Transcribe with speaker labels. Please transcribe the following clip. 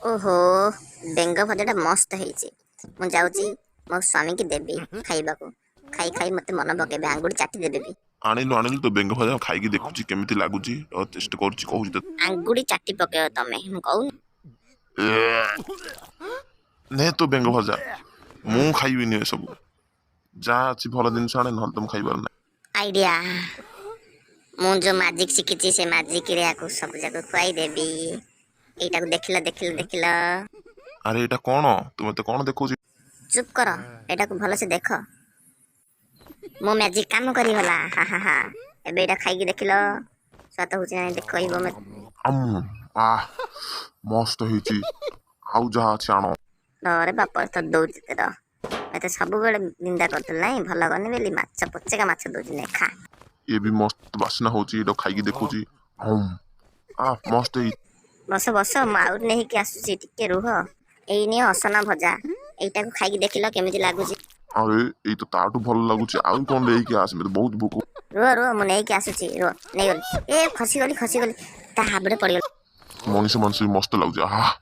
Speaker 1: ଓହୋ, ବେଙ୍ଗ ଭଜାଟା ମସ୍ତ ହେଇଛି। ମୁଁ ଯାଉଛି ମୋ ସ୍ୱାମୀକି ଦେବି ଖାଇବାକୁ। ଖାଇ ଖାଇ ମୋତେ ମନେ ପକେଇବେ, ଆଙ୍ଗୁଠି ଚାଟି ଦେବେ ବି।
Speaker 2: ଆଣିଲୁ, ଆଣିଲୁ ତୋ ବେଙ୍ଗ ଭଜା, ଖାଇକି ଦେଖୁଛି କେମିତି ଲାଗୁଛି। ଆଉ ଟେଷ୍ଟ କରୁଛି, କହୁଛି ତ।
Speaker 1: ଆଙ୍ଗୁଠି ଚାଟି ପକେଇବ ତମେ, ମୁଁ କହୁନି।
Speaker 2: ନେ ତୋ ବେଙ୍ଗ ଭଜା, ମୁଁ ଖାଇବିନି। ଏସବୁ ଯାହା ଅଛି ଭଲ ଜିନିଷ ଆଣେ, ନହେଲେ ତ ମୁଁ ଖାଇବାର ନାହିଁ।
Speaker 1: ଆଇଡିଆ! ମୁଁ ଯୋଉ ମାଜିକ ଶିଖିଛି, ସେ ମାଜିକରେ ୟାକୁ ସବୁ ଯାକ ଖୁଆଇ ଦେବି। ଏଇଟାକୁ ଦେଖିଲ, ଦେଖିଲ, ଦେଖିଲ।
Speaker 2: ଆରେ, ଏଇଟା କଣ? ତୁ ମତେ କଣ ଦେଖଉଛି?
Speaker 1: ଚୁପ୍ କର, ଏଇଟାକୁ ଭଲସେ ଦେଖ। ମୋ ମ୍ୟାଜିକ କାମ କରିଗଲା, ହା ହା ହା। ଏବେ ଏଇଟା ଖାଇକି ଦେଖିଲ, ସ୍ୱାଦ ହଉଛି ନା ନାହିଁ ଦେଖ କହିବ ମତେ।
Speaker 2: ଆଃ, ମସ୍ତ ହେଇଛି। ଆଉ ଯାହା ଅଛି ଆଣ।
Speaker 1: ଆରେ ବାପ, ତ ଦଉଛି ତେର ଏତେ ସବୁବେଳେ ନିନ୍ଦା କରୁଥିଲୁ ନାଇଁ, ଭଲ କରନି ବୋଲି। ମାଛ, ପୋଚକା ମାଛ ଦଉଛି, ନେ ଖା।
Speaker 2: ଇଏ ବି ମସ୍ତ ବାସ୍ନା ହଉଛି। ଏଇଟା ଖାଇକି ଦେଖୁଛି। ଆଃ, ମସ୍ତ ହେଇଛି।
Speaker 1: ବସ ବସ, ମୁଁ ଆଉ ନେଇକି ଆସୁଛି, ଟିକେ ରୁହ। ଏଇ ନିଅ ଅସନା ଭଜା, ଏଇଟାକୁ ଖାଇକି ଦେଖିଲ କେମିତି ଲାଗୁଛି।
Speaker 2: ଆରେ, ଏଇ ତ ତାଠୁ ଭଲ ଲାଗୁଛି। ଆଉ କଣ ନେଇକି ଆସ, ମତେ ବହୁତ ଭୋକ।
Speaker 1: ରୁହ ରୁହ, ମୁଁ ନେଇକି ଆସୁଛି, ରୁହ। ନେଇଗଲି। ଏ, ଖସିଗଲି, ଖସିଗଲି, ତା ହାବୁଡ଼େ ପଡ଼ିଗଲି।
Speaker 2: ମଣିଷ ମାଂସ ବି ମସ୍ତ ଲାଗୁଛି। ଆହା!